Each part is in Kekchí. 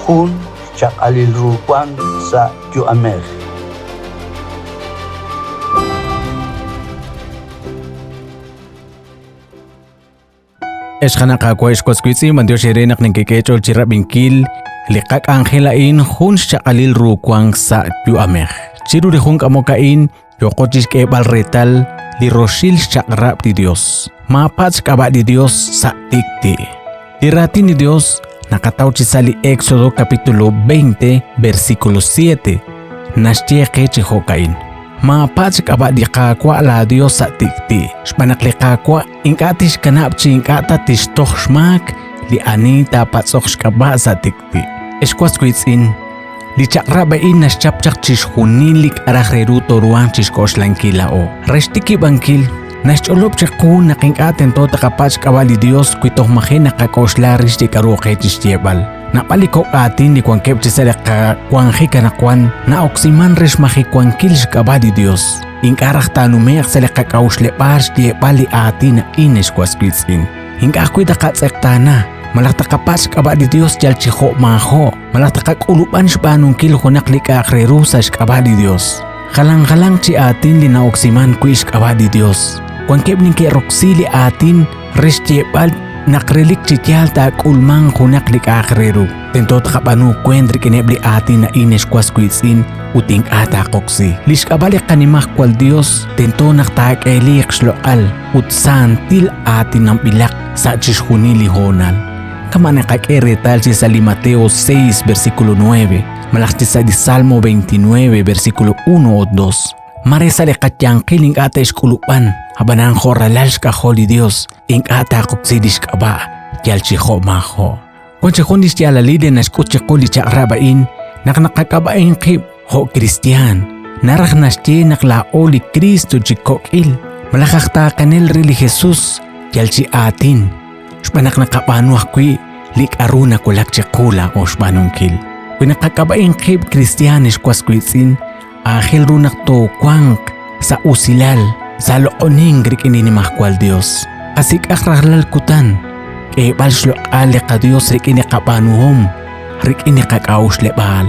Jun xchaq'alil ru wank sa' yu'amej. Ex qana' Qaawa' ex was wiitz'in, b'antiox eere naq nenkek'e eech'ool chi rab'inkil li qak'anjel a'in jun xchaq'alil ru wank sa' yu'amej. Chiru li jun k'amok a'in, yooqo chixk'eeb'al reetal li roxil xchaq'rab' li Dios. Maapatz' xk'ab'a' li Dios sa' tik'ti'. Li raatin li Dios naqataw chi sa' li Éxodo capítulo 20, versículo 7, naxye qe chi jo'ka'in. Maapatz' xk'ab'a' li Qaawa' laa Dios sa' tik'ti', xb'aan naq li Qaawa' Ink'a' tixkanab' chi ink'a' ta tixtoj xmaak li ani taapatz'oq xk'ab'a' sa' tik'ti'. Ex was wiitz'in, li chaq'rab' a'in naxchap chaq chixjunil li k'a'raj re ru tooruhanq chixk'oxlankil laa'o. Re xtikib'ankil, naxch'olob' chiqu naq ink'a' tento taqapatz' xk'ab'a' li Dios wi toj maji' naqak'oxla rix li k'a'ru qe chixyeeb'al. Naab'al li kok' aatin li wankeb' chi sa' li qawanjik anaqwan na'oksiman re xmajewankil xk'ab'a' li Dios. Ink'a' raj taanume'q sa' li qak'a'uxleb'aal xyeeb'al li aatin a'in, ex was wiitz'in. Ink'a' ajwi' taqatz'eqtaana, malaj taqapatz' xk'ab'a' li Dios yal chi jo' maajo', malaj taqak'ulub'an xb'aanunkil junaq li k'a'aq re ru sa' xk'ab'a' li Dios. Jalan jalanq chi aatin li na'oksiman wi' xk'ab'a' li Dios. Wankeb' neke'roksi li aatin re xyeeb'al naq relik chi yaal taak'ulmanq junaq li k'a'aq re ru. Tento tqab'aanu weent rik'ineb' li aatin a'in ex was wiitz'in ut ink'a' taaqoksi. Li xk'ab'a' li qanimajwal Dios tento naq taak'eeliiq xloq'al ut saantil aatinanb'ilaq sa' chixjunil li hoonal. Kama' naqak'e reetal chi sa' li Mateo 6 versículo 9 malaj chi sa' li Salmo 29 versículo 1 o 2. Mare sa' li qayanqil ink'a' te'xk'ulub'an, ab'anan jo' ralal xk'ajol li Dios, ink'a' taaqoksi li xk'ab'a' yal chi jo' maajo'. Wan chi jun li xyaalalil li naxk'ut chiqu li chaq'rab' a'in naq naqak'ab'a'in qib' jo' kristiaan, naraj naxye naq laa'o li Kristo chi kok'il, malaj aj taaqenel re li Jesus yal chi aatin, xb'aan naq naqab'aanu ajwi' li k'a'ru nawulak chiqu laa'o xb'aanunkil. Wi naqak'ab'a'in qib' kristiaan ex was wiitz'in, Aajel ru naq toowanq sa' usilal, sa' loq'onink rik'in li Nimajwal Dios. Qasik'aq rajlal kutan, k'eeb'al xloq'al li qaDios rik'in li qab'aanuhom, rik'in li qak'a'uxleb'aal.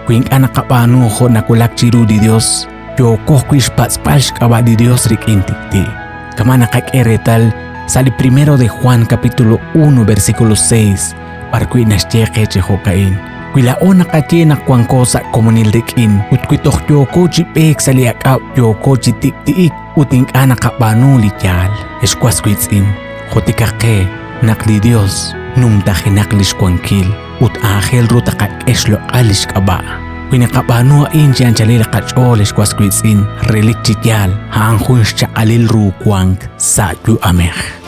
Wi ink'a' naqab'aanu jo' nawulak chiru li Dios, yooko ajwi' xpatz'b'al xk'ab'a' li Dios rik'in tik'ti'. Kama' naqak'e reetal sa' li primero de Juan capítulo 1 versículo 6, b'arwi' naxye qe chi jo'ka'in. Wi laa'o naqaye naq wanko sa' komonil rik'in ut wi toj yooko chi b'eek sa' li ak'ab' yooko chi tik'ti'ik ut ink'a' naqab'aanu li yaal. Ex was wiitz'in, jo'tikaq qe naq li Dios numtajenaq lix wankil ut aajel ru taqak'e xloq'al lix k'ab'a'. Wi naqab'aanu a'in chi anchalil qach'ool, ex was wiitz'in, relik chi yaal, a'an jun xchaq'alil ru wank sa' yu'amej.